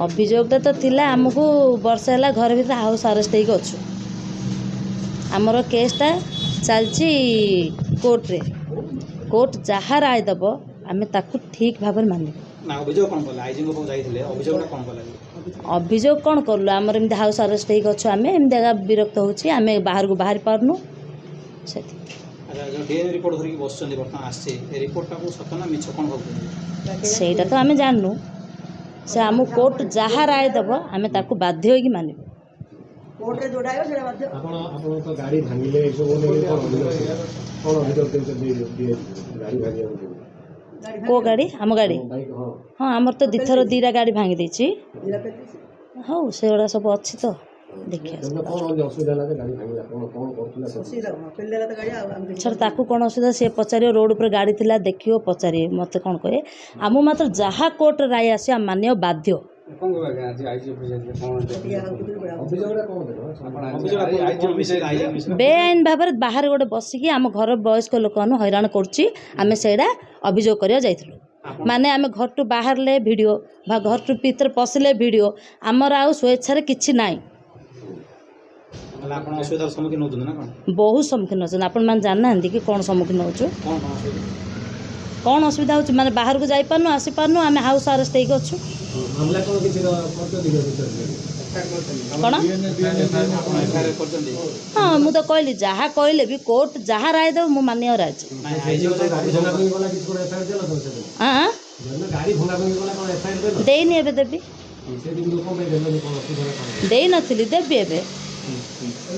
ଅଭିଯୋଗଟା ତ ଥିଲା, ଆମକୁ ବର୍ଷେ ହେଲା ଘର ଭିତରେ ହାଉସ୍ ଆରେଷ୍ଟ ହେଇକି ଅଛୁ। ଆମର କେସ୍ଟା ଚାଲିଛି କୋର୍ଟରେ। କୋର୍ଟ ଯାହା ରାୟ ଦେବ, ଆମେ ତାକୁ ଠିକ୍ ଭାବରେ ମାନିବୁ। ନା, ଅଭିଯୋଗ କ'ଣ କଲେ? ଆଇଜିଙ୍କ ପାଖକୁ ଯାଇଥିଲେ, ଅଭିଯୋଗଟା କ'ଣ କଲେ? ଅଭିଯୋଗ କ'ଣ କଲୁ? ଆମର ଏମିତି ହାଉସ୍ ଆରେଷ୍ଟ ହେଇକି ଅଛୁ ଆମେ, ଏମିତି ଏକା ବିରକ୍ତ ହେଉଛି, ଆମେ ବାହାରକୁ ବାହାରି ପାରୁନୁ, ସେଥି ଆଚ୍ଛା, ଯେଉଁ ଡିଏନ୍ଏ ରିପୋର୍ଟ ଧରିକି ବସିଛନ୍ତି, ବର୍ତ୍ତମାନ ଆସିଛି, ଏ ରିପୋର୍ଟଟାକୁ ସତ ନା ମିଛ କ'ଣ ଭାବୁଛନ୍ତି? ସେଇଟା ତ ଆମେ ଜାଣିନୁ। ସେ ଆମକୁ କୋର୍ଟ ଯାହା ରାୟ ଦେବ, ଆମେ ତାକୁ ବାଧ୍ୟ ହେଇକି ମାନିବୁ। କୋର୍ଟରେ ଯୋଉଟା ଆଇବ ସେଇଟା ବାଧ୍ୟ। ଆପଣ ଆପଣଙ୍କ ଗାଡ଼ି ଭାଙ୍ଗିଲେ, ଏସବୁ ନେଇକି କ'ଣ ଅଭିଯୋଗ ଥିଲା? କ'ଣ ଅଭିଯୋଗ ଦେଇଛନ୍ତି ଗାଡ଼ି ଭାଙ୍ଗିବାକୁ? କେଉଁ ଗାଡ଼ି? ଆମ ଗାଡ଼ି? ବାଇକ୍, ହଁ। ହଁ, ଆମର ତ ଦୁଇଥର ଦୁଇଟା ଗାଡ଼ି ଭାଙ୍ଗି ଦେଇଛି। ହଉ, ସେଗୁଡ଼ା ସବୁ ଅଛି ତ, ଦେଖିବା। ସେଦିନ କ'ଣ ଅସୁବିଧା ହେଲା ଯେ ଗାଡ଼ି ଭାଙ୍ଗିଲା? କ'ଣ କ'ଣ କରୁଥିଲା ସେ? ଛାଡ଼, ତାକୁ କ'ଣ ଅସୁବିଧା ସିଏ ପଚାରିବ। ରୋଡ଼ ଉପରେ ଗାଡ଼ି ଥିଲା, ଦେଖିବ, ପଚାରିବେ। ମୋତେ କ'ଣ କହିବେ? ଆମକୁ ମାତ୍ର ଯାହା କୋର୍ଟରେ ରାୟ ଆସିବ, ଆମେ ମାନିବାକୁ ବାଧ୍ୟ। କ'ଣ କହିବେ ଆଜ୍ଞା? ଆଜି ଆଇଜି ଅଫିସ୍ ଯାଇଥିଲେ, କ'ଣ ଅଭିଯୋଗଟା କ'ଣ ଦେଲ? ଆପଣ? ଅଭିଯୋଗ ଆଇଜି କ'ଣ ଅଫିସ୍ ମିଶିଲେ? ଆଇଜି ଅଫିସ୍ ବେଆଇନ ଭାବରେ ବାହାରେ ଗୋଟେ ବସିକି ଆମ ଘର ବୟସ୍କ ଲୋକମାନଙ୍କୁ ହଇରାଣ କରୁଛି। ଆମେ ସେଇଟା ଅଭିଯୋଗ କରିବାକୁ ଯାଇଥିଲୁ। ମାନେ ଆମେ ଘରଠୁ ବାହାରିଲେ ଭିଡ଼ିଓ ବା ଘରଠୁ ଭିତରେ ପଶିଲେ ଭିଡ଼ିଓ। ଆମର ଆଉ ସ୍ୱେଚ୍ଛାରେ କିଛି ନାହିଁ। ତାହେଲେ ଆପଣ ଅସୁବିଧାର ସମ୍ମୁଖୀନ ହେଉଛନ୍ତି ନା କ'ଣ? ବହୁତ ସମ୍ମୁଖୀନ ହେଉଛନ୍ତି। ଆପଣମାନେ ଜାଣିନାହାନ୍ତି କି କ'ଣ ସମ୍ମୁଖୀନ ହେଉଛୁ? କ'ଣ କ'ଣ ଅସୁବିଧା? କ'ଣ ଅସୁବିଧା ହେଉଛି ମାନେ ବାହାରକୁ ଯାଇପାରୁନୁ, ଆସିପାରୁନୁ, ଆମେ ହାଉସ୍ ଆରେଷ୍ଟ ହେଇକି ଅଛୁ। ମାମଲା କ'ଣ କିଛି କରିଛନ୍ତି କି ଅଫିସର? କ'ଣ? ଆପଣ ଏଫଆଇଆର କରିଛନ୍ତି? ହଁ, ମୁଁ ତ କହିଲି, ଯାହା କହିଲେ ବି କୋର୍ଟ ଯାହା ରାୟ ଦେବ, ମୁଁ ମାନିବାକୁ ରାଜି। ନାଇଁ, ଆଇଜି ଗାଡ଼ି ଭଙ୍ଗା ଭଙ୍ଗି କଲା, କିଛି କ'ଣ ଏଫଆଇଆର ଦେଲ ତମେ ସେଦିନ? ଆଁ? ସେଦିନ ଗାଡ଼ି ଭଙ୍ଗା ଭଙ୍ଗି କଲା, କ'ଣ ଏଫଆଇଆର ଦେଲ? ଦେଇନି, ଏବେ ଦେବି। ସେଦିନ କ'ଣ ପାଇଁ ଦେଲନି? କ'ଣ ଅସୁବିଧା ହେଲା କ'ଣ? ଦେଇନଥିଲି, ଦେବି ଏବେ।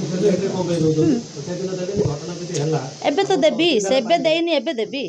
ସେଦିନ ଏବେ କ'ଣ ପାଇଁ ଦେଉଛନ୍ତି? ସେଦିନ ଦେଲେନି, ଘଟଣା ଯଦି ହେଲା। ଏବେ ତ ଦେବି। ସେ ଏବେ ଦେଇନି, ଏବେ ଦେବି।